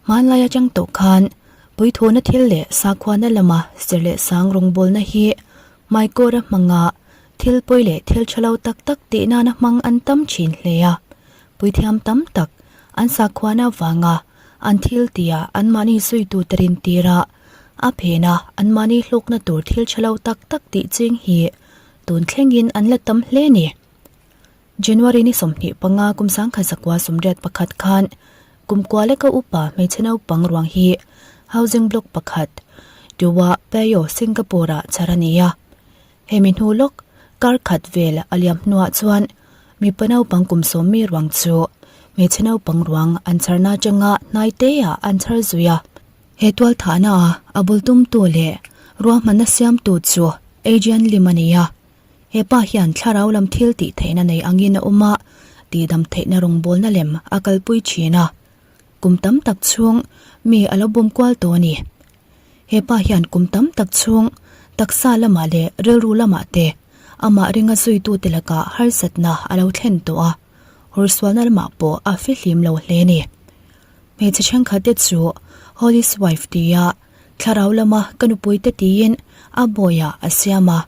Hmanlai atang tawh khan puithuna thil leh sakhuana lama ser leh sang rawngbawlna hi hmaikawra hmanga thil pawi leh thil tha lo tak tak tih nana hmang an tam thin hle a. Puithiam tam tak an sakhuana avanga an thil tihah anmahni zuitu te rintir a, a phena anmahni hlawkna tur thil tha lo tak tak tih ching hi tun thlengin an la tam hle a ni. January ni 25 kum 1981 khan kum kualeka upa hmeichhe naupang ruang hi housing block pakhat Toa Payoh Singapore ah chhar a ni a. Hemi hnu lawk kar khat vel a liam hnuah chuan mipa naupang kum sawmmi ruang chu hmeichhe naupang ruang an chharna atanga hnai te ah an chhar zui a. He tualthahna a a bul tumtu leh ruahmanna siamtu chu Adrian Lim a ni a. He pa hian thlarau lam thil tih theihna nei angin a awm a, tihdam theihna rawngbawlna lem a kalpui thin a. Kum tam tak chhung mi a lo bum kual tawh a ni. He pa hian kum tam tak chhung taksa lamah leh rilru lamah te amah ringa zuitute lakah harsatna a lo thlen tawh a, hawrsualna lamah pawh a fihlim lo hle a ni. Hmeichhe thenkhatte chu Holly's wife tia thlarau lama ka nupuite tiin a bawiah a siam a.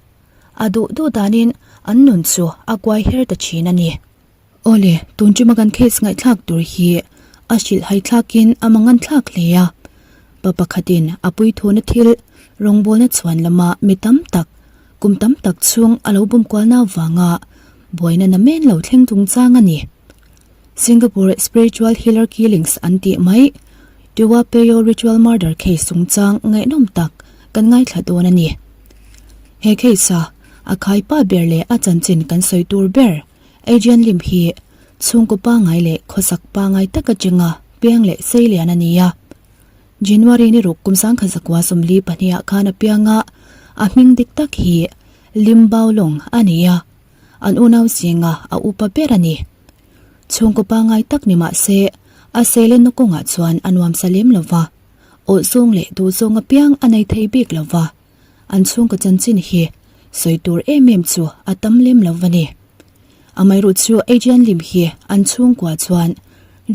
A duh duh danin an nun chu a kuai her ta thin a ni. Awle, tun tuma kan case ngaihthlak tur hi a hrilh hai thlakin a mangan thlak hle a. Pa pakhatin a puithuna thil rawngbawlna chhuan lama mi tam tak, kum tam tak chhung a lo bum kualna avanga buaina namen lo thleng chungchang a ni. Singapore Spiritual Healer Killings an tih mai, Toa Payoh Ritual Murder Case chungchang ngaihnawm tak kan ngaithla dawn a ni. He case-a a khaipa ber leh a chanchin kan sawi tur ber Adrian Lim hi chhungkaw pangngai leh khawsak pangngai taka chenga piang leh sei lian a ni a. January ni ruk kum 1942 ah khan a piang a, a hming dik tak hi Lim Bao Long a ni a. An unau zinga a upa ber a ni. Chhungkaw pangngai tak ni mah se, a seilenna kawngah chuan a nuamsa lem lo va, awh zawng leh duh zawng apiang a nei thei bik lo va, an chhungkaw chanchin hi sawi tur em em chu a tam lem lo va ni. Amaherawh chu Adrian Lim hi an chhungkua chuan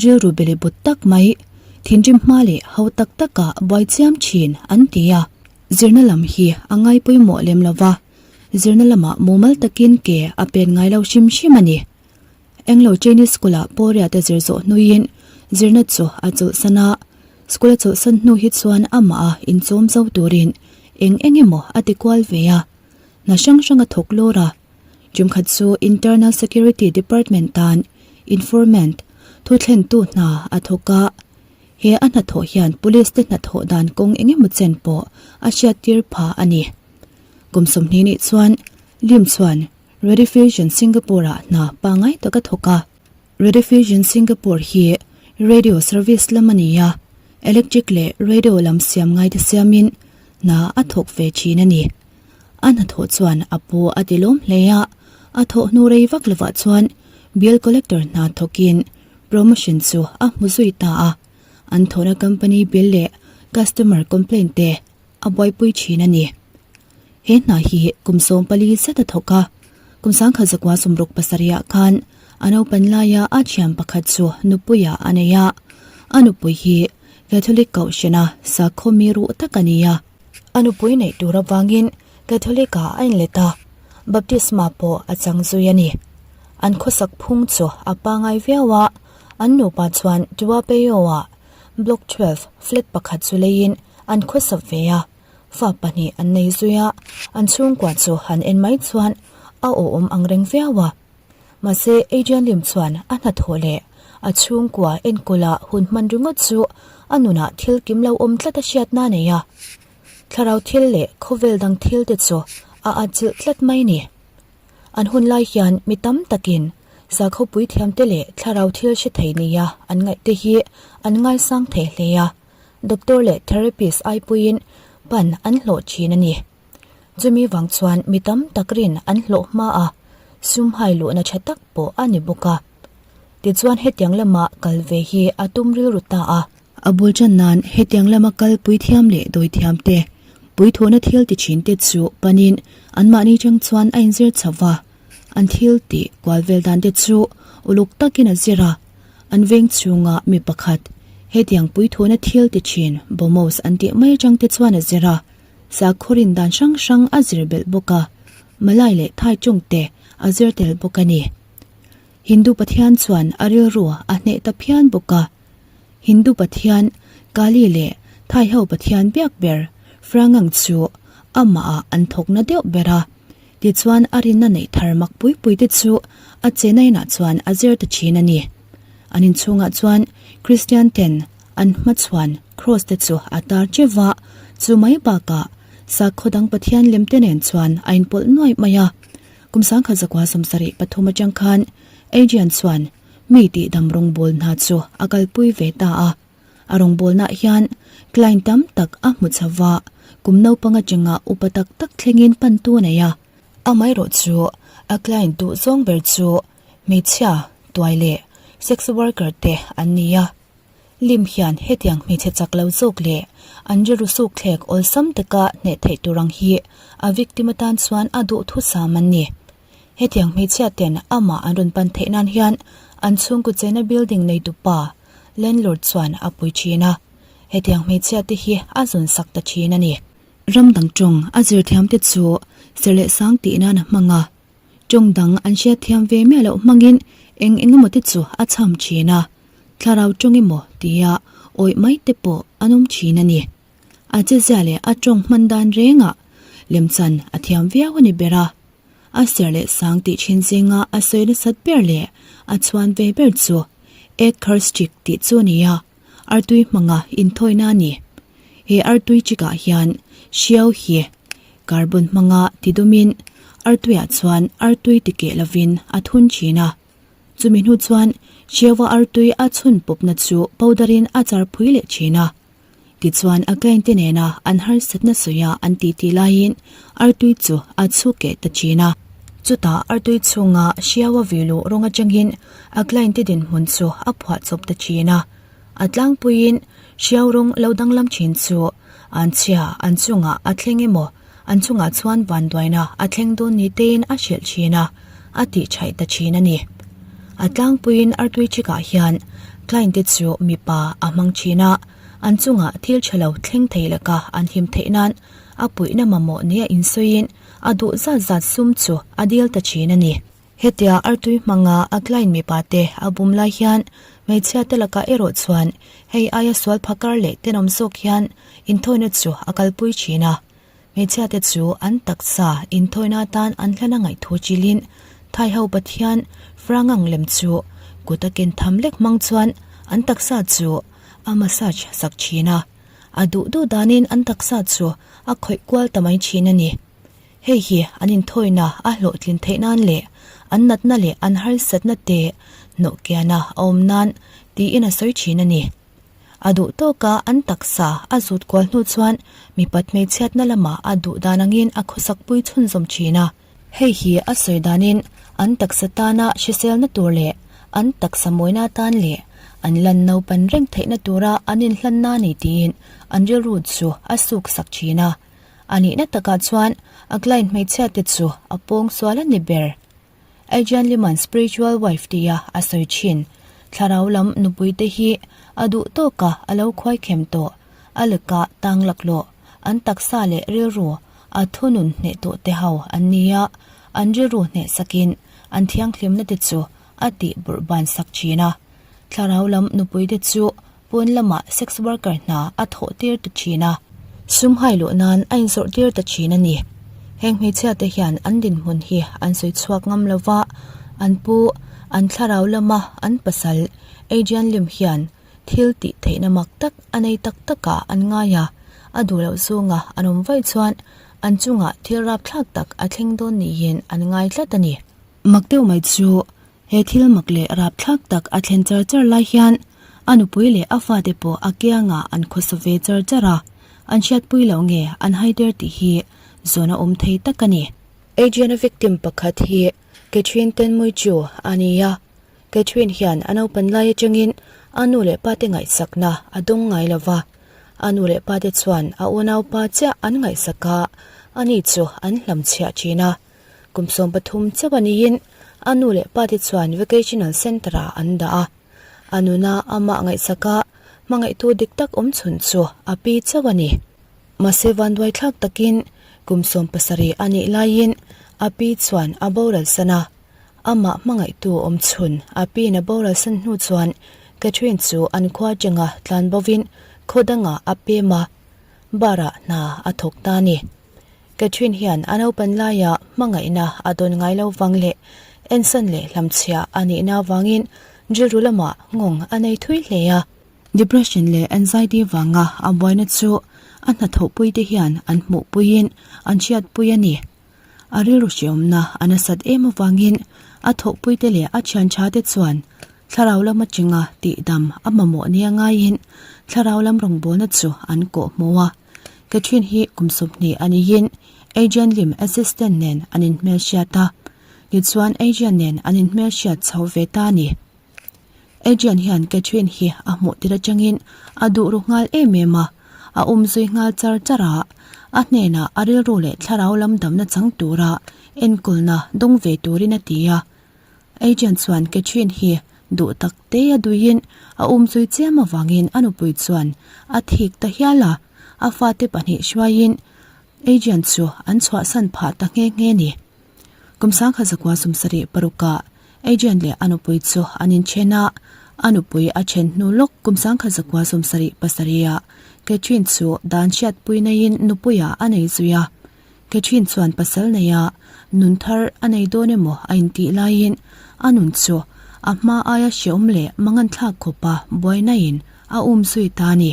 rilru bele but tak mai, thinrim hma leh ho tak taka buai chiam thin an ti a. Zirna lam hi a ngai pawimawh lem lo va, zirna lamah mumal takin ke a pen ngai lo hrim hrim a ni. Englo Chinese School-ah Pawriate zir zawh hnuin zirna chu a chawlhsan a, school a chawlhsan hnu hi chuan amah a inchawm zo turin eng eng emaw a ti kual ve a, hna hrang hrang a thawk lawr a. Tumkhat chu Internal Security Department tan informant, thuthlentu hna a thawk a, he a hnathawh hian police te hnathawh dan kawng eng emaw chen pawh a hriattir pha a ni. Kum 20 nih chuan Lim chuan Rediffusion Singapore-ah hna pangngai tak a thawk a. Rediffusion Singapore hi radio service lam a ni a, electric leh radio lam siam ngaite siamin hna a thawk ve thin a ni. A hnathawh chuan a pu a ti lawm hle a, a thawh hnu rei vak lovah chuan bill collector hna thawkin promotion chu a hmu zui ta a, an thawhna company bill leh customer complaint te a buaipui thin a ni. He hna hi kum 14 zet a thawk a, kum 1967 ah khan a naupan laia a thian pakhat chu nupuiah a nei a, a nupui hi Catholic kohhrana sakhaw mi ruh tak a ni a. A nupui neih tur avangin Catholic ah a inlet a, baptisma pawh a chang zui a ni. An khawsak phung chu a pangai viau a, an nupa chuan Toa Payoh-ah Block 12 flat pakhat chu leiin an khawsak ve a. Fa pahnih an nei zui a, an chhungkua chu han en mai chuan a awhawm ang reng viau a. Mahse, Adrian Lim chuan a hnathawh leh a chhungkua enkawla hun hman ringawt chu a nunah thil kim lo awm tlat a hriatna a nei a. Thlarau thil leh khawvel dang thil te chu a atchilh tlat mai ni. An hun lai hian mi tam takin sakhawpui thiamte leh thlarau thil hre thei nia an ngaihte hi an ngaisang thei hle a. Doctor leh therapist aipuiin pan an hlawh thin a ni. Chumi vang chuan mi tam tak rin an hlawh hma a, sum hai luhna tha tak pawh a ni bawk a. Tichuan hetiang lama kal ve hi a tum rilru ta a. A bul tan nan hetiang lama kal puithiam leh dawithiam te, puithawhna thil ti thin te chu panin anmahni tang chuan a inzir chho va. An thil tih kual vel dan te chu uluk takin a zir a, an veng chhunga mi pakhat. Hetiang puithuna thil ti thin Bomos an tih mai atang te chuan a zir a, sakhaw rin dan hrang hrang a zir belh bawk a, Malay leh Thai tawng te a zir tel bawk a ni. Hindu pathian chuan a rilru a hneh ta phian bawk a. Hindu pathian Kali leh Thai ho pathian biak ber Frangang chu amah ah an thawkna deuh ber a. Tichuan a rinna neih thar mak pui pui te chu a chena inah chuan a zir ta thin a ni. An inchhungah chuan Kristian ten an hmachhuan Cross te chu a tar teuh va, chu mai bakah sakhaw dang Pathian lem te nen chuan a inpawlh nuaih mai a. Kum 1973 atang khan Adrian chuan mi tihdam rawngbâwl hna chu a kalpui ve ta a. A rawngbâwlnaah hian client tam tak a hmu chho va, kum naupang atanga upa tak tak thlengin pantu a nei a. Amaherawh chu a client duh zawng ber chu hmeichhia, tuai leh sex worker te an ni a. Lim hian hetiang hmeichhe chak lo zawk leh an rilru suk thlek awlsam taka hneh theih tur ang hi a victim atan chuan a duh thusam an ni. Hetiang hmeichhia ten amah an rawn pan theih nan hian an chhungkaw chena building neitu pa, landlord chuan a pui thin a. Hetiang hmeichhia te hi a zawn sak ta thin a ni. Ram dang tawng a zirthiam te chu serh leh sang tih nan a hmang a. Tawng dang an hriat thiam ve miah loh hmangin eng eng emaw te chu a cham thin a. Thlarau tawng emaw tia awih mai te pawh an awm thin a ni. A chezia leh a tawng hman dan rengah lemchan a thiam viau a ni ber a. A ser leh sang tih thin zinga a sawi nasat ber leh a chhuan ve ber chu Egg Curse Chick tih chu a ni a, artui hmanga inthawina a ni. He artui chick-ah hian hriau hi carbon hmanga tidumin artuiah chuan artui tikeh lovin a thun thin a. Chumi hnu chuan hriaua artui a chhun pawpna chu powder-in a char phui leh thin a. Tichuan a client te nena an harsatna sawia an titi laiin artui chu a chhu keh ta thin a. Chutah artui chhunga hriaua vilu rawng atangin a client te dinhmun chu a phuah chawp ta thin a. A tlangpuiin hriau rawng lo danglam thin chu an chhia an chungah a thleng emaw an chungah chuan vanduaina a thleng dawn ni tein a hrilh thin a, a tihchhaih ta thin a ni. A tlangpuiin artui chikah hian client te chu mipa a hmang thin a, an chungah thil tha lo thleng thei laka an him theih nan a puihna mamawh nia insawiin a duh zat zat sum chu a dil ta thin a ni. Hetia artui hmanga a client mipa te a bum lai hian hmeichhia te lakah erawh chuan hei aia sual phakar leh tenawm zawk hian inthawina chu a kalpui thin a. Hmeichhia te chu an taksa inthawina atan an hlan a ngaihthu chilin Thai ho Pathian Frangang lem chu kut a ken tham lek hmang chuan an taksa chu a massage sak thin a. A duh duh danin an taksa chu a khawih kual ta mai thin a ni. Hei hi an inthawina a hlawhtlin theih nan leh an natna leh an harsatna te hnawhkiana a awm nan tiin a sawi thin a ni. A duh tawka an taksa a zut kual hnu chuan mipat hmeichhiatna lamah a duh dan angin a khawsakpui chhunzawm thin a. Hei hi a sawi danin an taksa tana hriselna tur leh an taksa mawina atan leh an lan naupan reng theihna tura an inhlanna a ni tiin an rilru chu a suksak thin a. A nihna takah chuan a client hmeichhia te chu a pawng sual a ni ber. Adrian Liman spiritual wife tia a sawi thin. Thlarau lam nupui te hi a duh tawka a lo khuai khem tawh, a leka tang laklawh, an taksa leh rilru a thunun hneh tawh te ho an ni a, an rilru hneh sakin an thianghlimna te chu a tih burh ban sak thin a. Thlarau lam nupui te chu Pawn lamah sex worker hna a thawh tir ta thin a, sum hai luh nan a inzawrh tir ta thin a ni. Heng hmeichhia te hian an dinhmun hi an sawi chhuak ngam lo va, an pu, an thlarau lama an pasal Adrian Lim hian thil tih theihna mak tak a nei tak takah an ngai a, a duh loh zawnga an awm vaih chuan an chungah thil rapthlak tak a thleng dawn niin an ngai tlat a ni. Mak deuh mai chu He thil mak leh rapthlak tak a thlen char char lai hian a nupui leh a fate pawh a kiangah an khawsa ve char char a, an hriatpui loh nge an haider tih hi zawn a awm thei tak a ni. Adrian-a victim pakhat hi Catherine Tenmuichu a ni a, Catherine hian a naupan lai atangin a nu leh pate ngaihsakna a dawng ngai lo va, a nu leh pate chuan a unaupa chiah an ngaihsak a, ani chu an hlamchhiah thin a. Kum 13 chauh a niin a nu leh pa te chuan vocational centre ah an dah a. A nuna amah ngaihsak a, hmangaihtu dik tak awm chhun chu a pi chauh a ni. Mahse vanduaithlak takin kum 70 a nih laiin a pi chuan a boral san a, amah hmangaihtu awm chhun a piin a boral san hnu chuan Catherine chu an khua atanga tlan bovin khaw dangah a pem a, bar ah hna a thawk ta a ni. Catherine hian a naupan laia hmangaihna a dawn ngai lo vang leh ensan leh hlamchhia a nihna avangin rilru lamah nghawng a nei thui hle a. Depression leh anxiety vanga a buaina chu a hnathawhpuite hian an hmuhpuiin an hriatpui a ni. A rilru hreawmna a nasat em avangin a thawhpuite leh a thian thate chuan thlarau lam atanga tihdam a mamawh nia ngaiin thlarau lam rawngbawlna chu an kawh hmu a. Catherine hi kum 20 a niin Adrian Lim assistant nen an inhmelhriat a, tichuan Adrian nen an inhmelhriat chho ve ta a ni. Adrian hian Catherine hi a hmuh tir atangin a duh ru nghal em em a, a awm zui nghal char char a, a hnenah a rilru leh thlarau lam damna chang tura enkawlna dawng ve turin a ti a. Adrian chuan Catherine hi duh tak te a duiin a awm zui chiam avangin a nupui chuan a thik ta hial a, a fate pahnih hruaiin Adrian chu an chhuahsan phah ta nghe nghe a ni. Kum 1976 ah Adrian leh a nupui chu an inthen a, a nupui a then hnu lawk kum 1977 ah Catherine chu dan hriatpui naiin nupuiah a nei zui a. Catherine chuan pasal neia nun thar a nei dawn emaw a intih laiin a nun chu a hma aia hreawm leh manganthlak khawpa buainain a um zui ta a ni.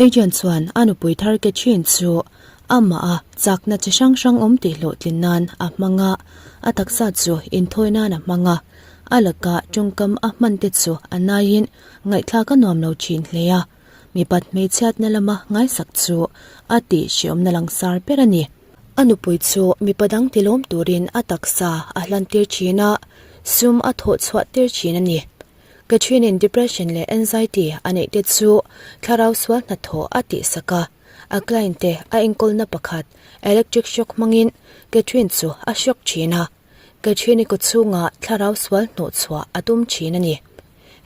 Adrian chuan a nupui thar Catherine chu amah a chakna chi hrang hrang awm tih hlawhtlin nan a hmang a, a taksa chu inthawi nan a hmang a, a laka tawngkam a hman te chu a naiin ngaihthlak a nuam lo thin hle a, mipat hmeichhiatna lama ngaisak chu a tih hreawmna langsar ber a ni. A nupui chu mipa dang tilawm turin a taksa a hlantir thin a, sum a thawh chhuah tir thin a ni. Catherine-in depression leh anxiety a neih te chu thlarau sual hnathawh a tihsak a, a client te a enkawlna pakhat electric shock hmangin Catherine chu a shock thin a, Catherine-i kawchhungah thlarau sual hnawhchhuah a tum thin a ni.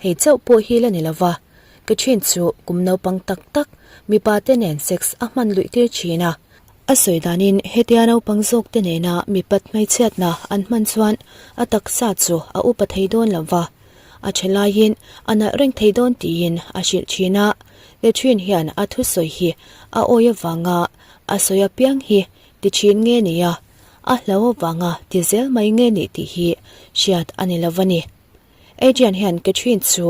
Hei chauh pawh hi la ni lova, Catherine chu kum naupang tak tak mipa te nen sex a hman luih tir thin a, a sawi danin hetia naupang zawk te nena mipat hmeichhiatna an hman chuan a taksa chu a upa thei dawn lova, A ṭha laiin a nalh reng thei dawn tiin a hrilh ṭhin a, Catherine hian a thusawi hi a awi avanga a sawi apiang hi ti ṭhin nge ni a, a hlo avanga ti zel mai nge ni tih hi hriat a ni lo a ni. Adrian hian Catherine chu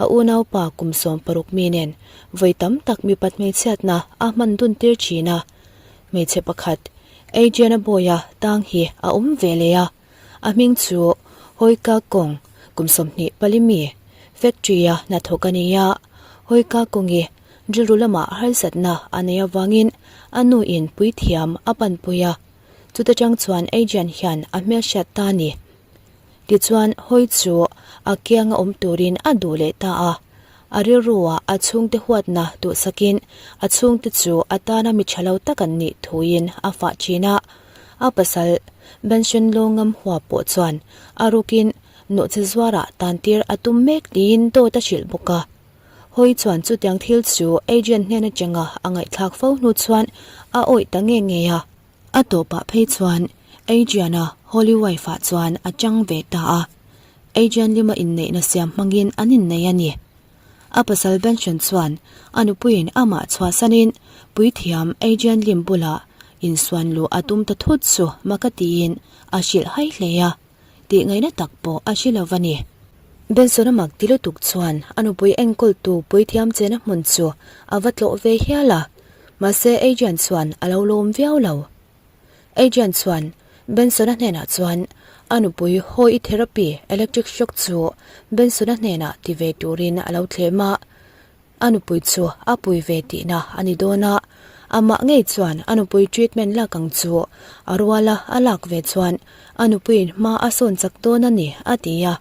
a unaupa kum 60 mi nen vawi tam tak mipat hmeichhiatna a hman dun tir ṭhin a, hmeichhe pakhat Adrian-a bawiha tang hi a awm ve leh a. A hming chu Hoika Kong, kum 24 mi, factory-a hnathawk a ni a. Hoika Kong-i rilru lamah harsatna a nei avangin a nuin puithiam a panpui a, chuta tang chuan Adrian hian a hmelhriat ta a ni. Tichuan, Hoi chu a kianga awm turin a duh leh ta a. A rilruah a chhungte huatna duhsakin a chhungte chu a tana mi tha lo tak an nih thuin a fah thin a. A pasal Benson Longam hua pawh chuan a rukin nawhchi zuarah tantir a tum mek tiin dawt a hrilh bawk a. Hawi chuan chutiang thil chu Adrian hnen atanga a ngaihthlak fo hnu chuan a awih ta nge nge a. A tawpah phei chuan Adrian-a Holy Wife-ah chuan a chang ve ta a. Adrian lima inneihna siam hmangin an innei a ni. A pasal Benson chuan a nupuiin amah chhuahsanin puithiam Adrian Lim bulah insuan luh a tum ta thut chu maka tiin a hrilh hai hle a, tih ngaihna tak pawh a hre lo va ni. Benson a mak ti lutuk chuan a nupui enkawltu puithiam chena hmun chu a va tlawh ve hial a, mahse Adrian chuan a lo lawm viau lo. Adrian chuan Benson-a hnenah chuan a nupui hawi therapy electric shock chu Benson-a hnenah ti ve turin a lo thlem a, a nupui chu a pui ve tihna a ni dawn a, amah ngei chuan a nupui treatment lak ang chu a ruala a lak ve chuan a nupuiin hma a sawn chak dawn a ni a ti a,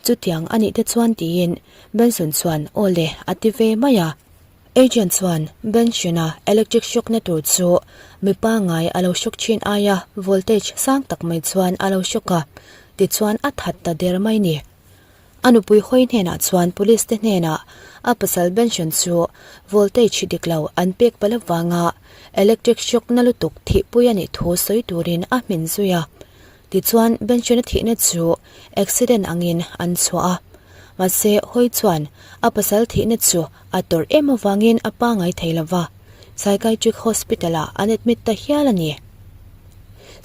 chutiang a nih te chuan tiin Benson chuan aw le a ti ve mai a. Agent chuan Benson-a electric shock na tur chu mi pangngai a lo shock thin aia voltage sang tak mai chuan a lo shock a, tichuan a that ta der mai ni. A nupui hawi hnenah chuan police te hnenah a pasal Benson chu voltage dik lo an pek palh avanga electric shock na lutuk thihpui a nih thu sawi turin a hmin zui a. Tichuan Benson-a thihna chu accident angin an chhuah a. Mahse hawi chuan a pasal thihna chu a tawrh em avangin a pangai thei lo va, psychiatric hospital-ah an admit ta hial a ni.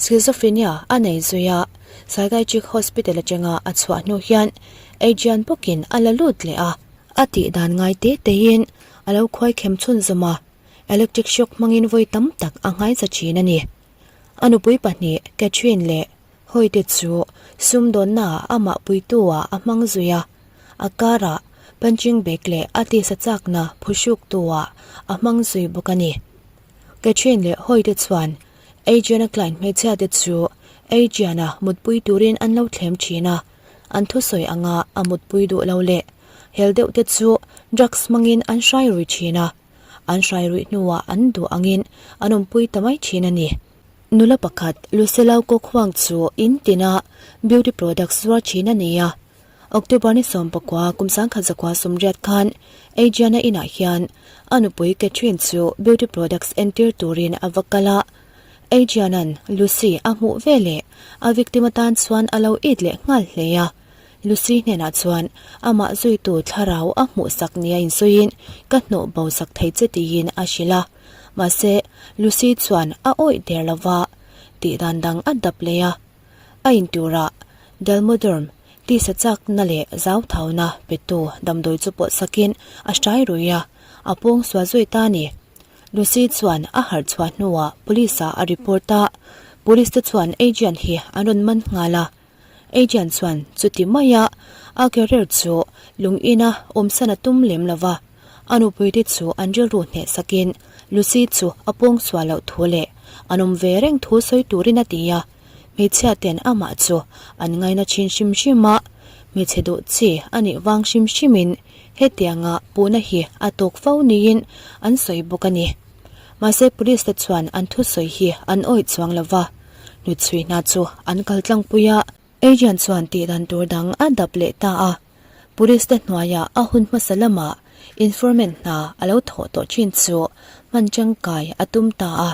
Schizophrenia a nei zui a. Psychiatric Hospital atanga a chhuah hnu hian Adrian bawkin a la lut leh a. A tih dan ngai te tein a lo khuai khem chhunzawm a, electric shock hmangin vawi tam tak a nghaisa thin a ni. A nupui pahnih Catherine leh Hoy te chu sumdawnnaah amah puitu-ah a hmang zui a, a karah punching bag leh a tisa chakna phuhruktu-ah a hmang zui bawk a ni. Catherine leh Hoy te chuan Adrian-a client hmeichhia te chu Adrian-a mutpui turin an lo thlem thin a, an thusawi anga a mutpui duh lo leh hel deuh te chu drugs hmangin an hrai rui thin a, an hrai ruih hnuah an duh angin an awmpui ta mai thin a ni. Nula pakhat Lucella Kawkhuang chu in tina beauty products zuar thin a ni a, October ni 19 kum 1980 sumriat khan Adriana inah hian a nupui Catherine chu beauty products entir turin a va kal a. Adriana'n Lucy a hmuh veleh a victim atan chuan a lo it leh nghal hle a. Lucy hnenah chuan amah zuitu thlarau a hmuhsak nia insawiin ka hnawh bo sak thei che tiin a hrilh a. Mahse, Lucy chuan a awih der lova tihdan dang a dap leh a. A inturah Delmodorm tisa chakna leh zauthauna petu damdawi chu pawlh sakin a hrai rui a, a pawng sual zui ta a ni. Lucy chuan a harh chhuah hnuah police ah a report a, police te chuan Adrian hi an rawn man nghal a. Adrian chuan chuti maia a career chu lung ina awmsan a tum lem lo va, a nupuite chu an rilru hneh sakin Lucy chu a pawng sual loh thu leh an awm ve reng thu sawi turin a ti a. Hmeichhia ten amah chu an ngaina thin hrim hrim a, hmeichhe duh chi a nih vang hrim hrimin hetianga puhna hi a tawk fo niin an sawi bawk a ni. Mahse police te chuan an thusawi hi an awih chuang lo va, hnuchhui hna chu an kal tlangpui a. Adrian chuan tihdan tur dang a dap leh ta a, police te hnuaiah a hun hmasa lamah informant hna a lo thawh tawh thin chu hman tangkai a tum ta a.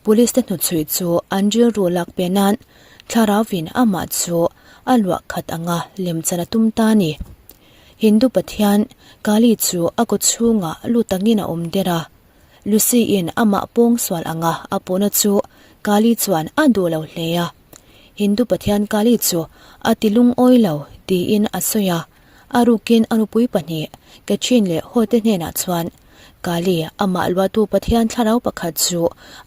Police te hnuchhui chu an rilru lak pe nan thlarauvin amah chu a luah khat anga lemchan a tum ta a ni. Hindu pathian Kali chu a kaw chhungah lut angin a awm der a. Lucy-in amah pawng sual anga a puhna chu Kali chuan a duh lo hle a. Hindu pathian Kali chu a ti lungawi lo tiin a sawi a. A rukin a nupui pahnih Catherine leh Hote hnenah chuan Kali, amah luahtu Pathian thlarau pakhat chu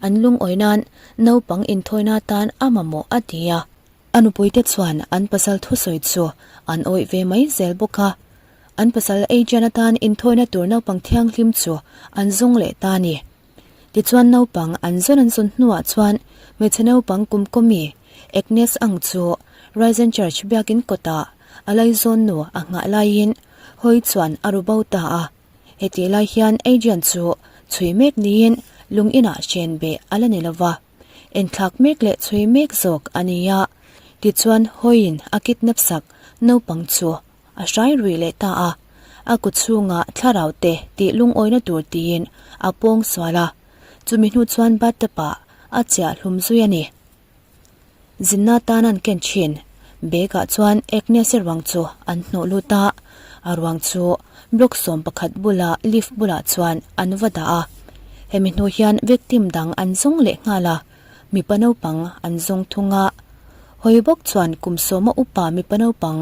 an lungawi nan naupang inthawina tan a mamawh a ti a. A nupuite chuan an pasal thusawi chu an awih ve mai zel bawk a. An pasal Adrian atan inthawina tur naupang thianghlim chu an zawng leh ta a ni. Tichuan naupang an zawn an zawn hnuah chuan hmeichhe naupang kumkawmi Agnes ang chu Risen Church biakin kawtah a laizawn nu a nghah laiin hawi chuan a ru bo ta a. Hetih lai hian Adrian chu chhui mek niin lung inah hren beh a la ni lo va, enthlak mek leh chhui mek zawk a ni a. Tichuan hawiin a kidnap sak naupang chu a hrai rui leh ta a, a kut chhungah thlarau te tih lungawina tur tiin a pawng sual a, chumi hnu chuan bathtub ah a chiah hlum zui a ni. Zinna tan an ken thin. Bag ah chuan Agnes-i ruang chu an hnawh lut a, a ruang chu block 11 bula lift bulah chuan an va dah a. Hemi hnu hian victim dang an zawng leh nghal a, mipa naupang an zawng thung a. Hawi bawk chuan kum sawma upa mipa naupang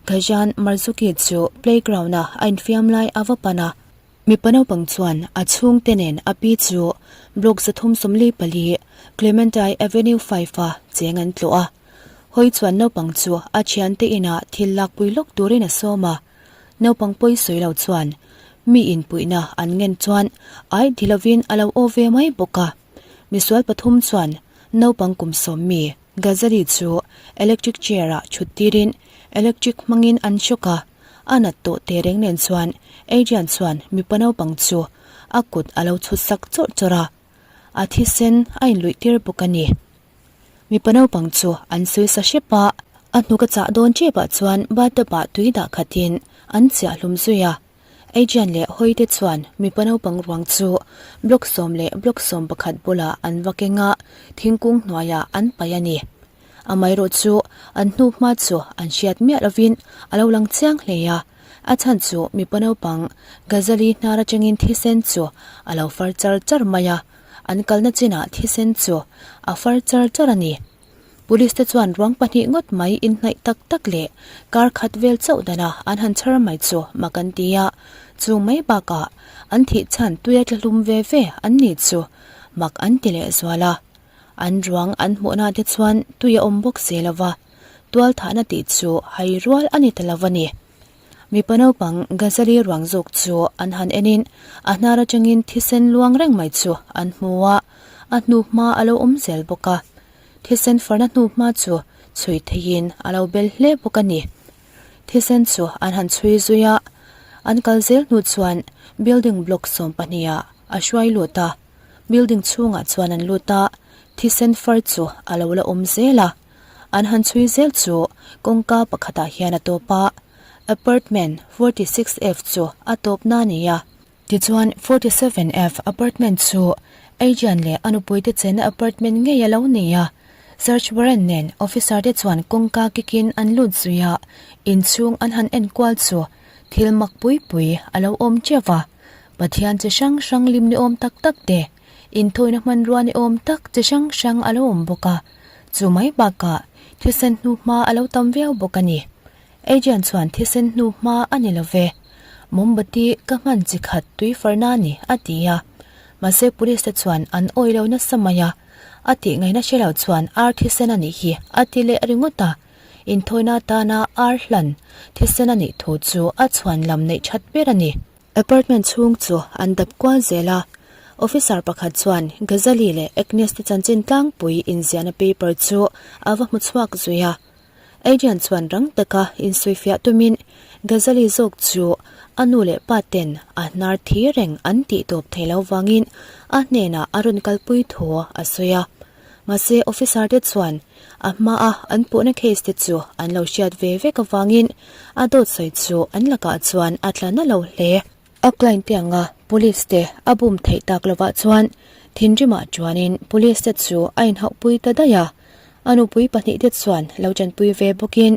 Ghajan Marzuki chu playground a a infiam lai a va pan a. Mipa naupang chuan a chhungte nen a pi chu block 344 Clementine Avenue 5 a cheng an tlawh a. Hawi chuan naupang chu a thiante inah thil lakpui lawk turin a sawm a. Naupang pawi sawi lo chuan mi inpuihna an ngen chuan ai ti lovin a lo aw ve mai bawk a. Misual pathum chuan naupang kum sawm mi Ghazali chu electric chair ah thut tirin electric hmangin an shock a. A nat tawh teh reng nen chuan Adrian chuan mipa naupang chu a kut a lo chhut sak chawrh chawrh a, a thisen a inluih tir bawk a ni. Mipa naupang chu an sawi sa hrep a. A hnuk a chah dawn tepah chuan bathtub ah tui dah khatin an chiah hlum zui a. Adrian leh Hoy te chuan mipa naupang ruang chu block sawm leh block 11 bulah an va keng a, thingkung hnuaiah an paih a ni. Amaherawh chu an hnu hma chu an hriat miah lovin a lo lang chiang hle a, a chhan chu mipa naupang Ghazali hnar atangin thisen chu a lo far char char mai a, an kalna chinah thisen chu a far char char a ni. Police te chuan ruang pahnih ngawt mai inhnaih tak tak leh kar khat vel chauh dana an han chhar mai chu mak an ti a, chu mai bakah an thih chhan tuia tla hlum ve ve an nih chu mak an ti leh zual a. An ruang an hmuhna te chuan tui a awm bawk si lo va, tual thahna tih chu hai rual a ni ta lo a ni. Mipa naupang Ghazali ruang zawk chu an han enin a hnar atangin thisen luang reng mai chu an hmu a, a hnu hma a lo awm zel bawk a. Thisen farna hnu hma chu chhui theihin a lo bel hle bawk a ni. Thisen chu an han chhui zui a, an kal zel hnu chuan building block 12 ah a hruai lut a. Building chhungah chuan an lut a, thisen far chu a lo la awm zel a. An han chhui zel chu kawngka pakhatah hian a tawp a, apartment 46F chu a tawpna a ni a. Tichuan 47F apartment chu Adrian leh a nupuite chenna apartment ngei a lo ni a. Search warrant nen officer te chuan kawngka kikin an lut zui a, inchhung an han enkual chu thil mak pui pui a lo awm teuh va. Pathian chi hrang hrang lim ni awm tak tak te, inthawina hmanrua ni awm tak chi hrang hrang a lo awm bawk a. Chu mai bakah thisen hnu hma a lo tam viau bawk a ni. Adrian chuan thisen hnu hma a ni lo ve. Mombati ka hman chi khat tui farna a ni, a ti a. Mahse police te chuan an awi lo nasa mai a. A tih ngaihna hre lo chuan ar thisen a nih hi a ti leh ringawt a. Inthawina atana ar hlan thisen a nih thu chu a chhuan lam neih that ber a ni. Apartment chhung chu an dap kual zel a, officer pakhat chuan Ghazali leh Agnes te chanchin tlangpui inziahna paper chu a va hmu chhuak zui a. Adrian chuan rang taka insawifiah tumin Ghazali zawk chu a nu leh pa ten a hnar thi reng an tih tawp thei lo vangin a hnenah a rawn kalpui thu a sawi a. Mahse officer te chuan a hmaa an puhna case te chu an lo hriat ve vek avangin a dawt sawi chu an lakah chuan a tla na lo hle. A client te anga police te a bum theih tak lovah chuan thinrimah chuanin police te chu a inhauhpui ta daih a. A nupui pahnih te chuan lo tanpui ve bawkin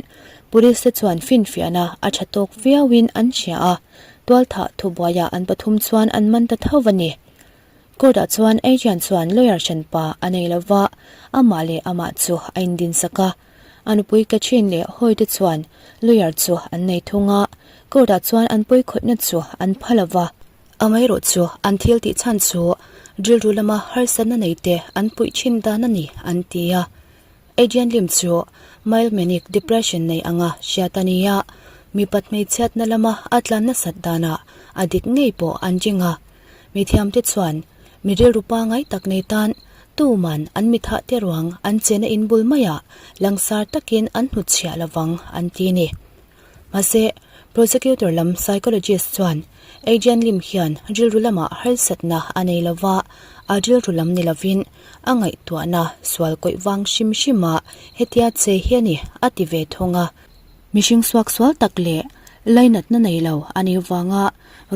police te chuan finfiahna a tha tawk viauin an hria a, tualthah thubuaiah an pathum chuan an man ta tho a ni. Court ah chuan Adrian chuan lawyer hranpa a nei lo va, amah leh amah chu a indinsak a. A nupui Catherine leh Hoy te chuan lawyer chu an nei thung a, court ah chuan an pawikhawihna chu an pha lo va. Amaherawh chu an thil tih chhan chu rilru lama harsatna nei te an puih thin dan a ni an ti a. Adrian Lim chu mild manic depression nei anga hriat a ni a, mipat hmeichhiatna lama a tlan nasat danah a dik ngei pawh an ring a. Mithiamte chuan mi rilru pangai tak nei tan tuman an mithah te ruang an chena inbul maiah langsar takin an hnutchhiah lovang an ti ni. Mahse, prosecutor lam psychologist chuan Adrian Lim hian rilru lamah harsatna a nei lova, a rilru lam ni lovin a ngaihtuahna sual kawih vang hrim hrima hetia che hi a ni a ti ve thung a. Mihring suak sual tak leh lainatna nei lo a nih vanga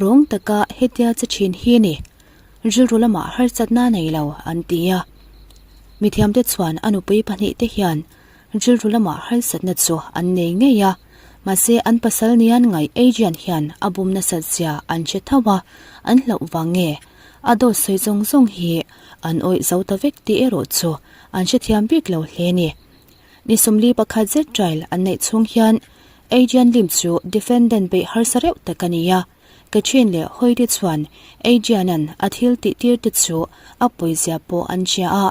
rawng taka hetia che thin hi ni. Rilru lamah harsatna nei lo an ti a. Mithiamte chuan a nupui pahnihte hian rilru lamah harsatna chu an nei ngei a, mahse an pasal nian ngaih Adrian hian a bum nasat zia an hre tho a, an hlauh vang nge a dawt sawi zawng zawng hi an awih zo ta vek tih erawh chu an hrethiam bik lo hle ni. Ni 41 zet trial an neih chhung hian Adrian Lim chu defendant beih harsa reuh tak a ni a, Catherine leh Hoyte chuan Adrian-a'n a thil tih tir te chu a pawizia pawh an hria a,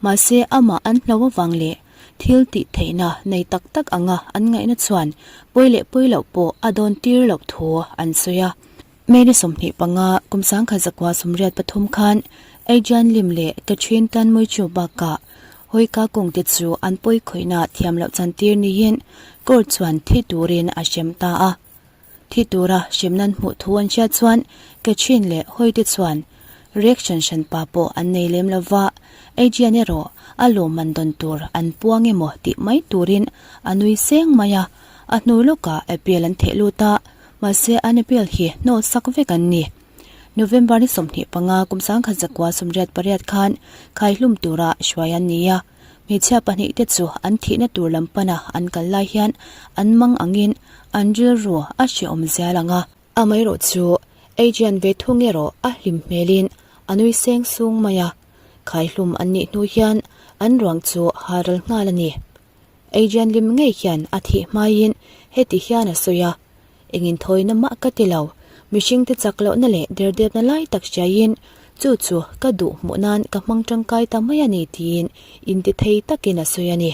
mahse amah an hlo avang leh thil tih theihna nei tak tak anga an ngaihna chuan pawi leh pawi loh pawh a dawn tir loh thu an sawi a. May ni 25, kum 1983 khan Adrian Lim leh Catherine Tan Mui Chu bakah Hoika kawng te chu an pawi khawihna thiam loh chantir niin court chuan thi turin a hrem ta a. Thi tura hremna an hmuh thu an hriat chuan Catherine leh Hoy te chuan. Reaction hranpa pawh an nei lem lo va, Adrian erawh a lawmman dawn tur an puang emaw tih mai turin a nui seng mai a, a hnu lawkah appeal an theh lut a, mahse an appeal hi hnawl sak vek an ni. November ni 25 kum 1988 khan khaihlum tura hruai an ni a, hmeichhia pahnihte chu an thihna tur lam pana an kal lai hian an mang angin an rilru a hrehawm zial ang a. Amaherawh chu Adrian ve thung erawh a hlim hmelin a nui seng sung mai a, khaihlum an nih hnu hian an ruang chu haral nghal a ni. Adrian lim ngei hian a thih hmaiin heti hian a sawi a, Engin thawina mah ka ti lo, mihringte chak lohna leh derdepna lai tak hriaiin chu chu ka duh hmuh nan ka hmang tangkai ta mai a ni tiin intithei takin a sawi a ni.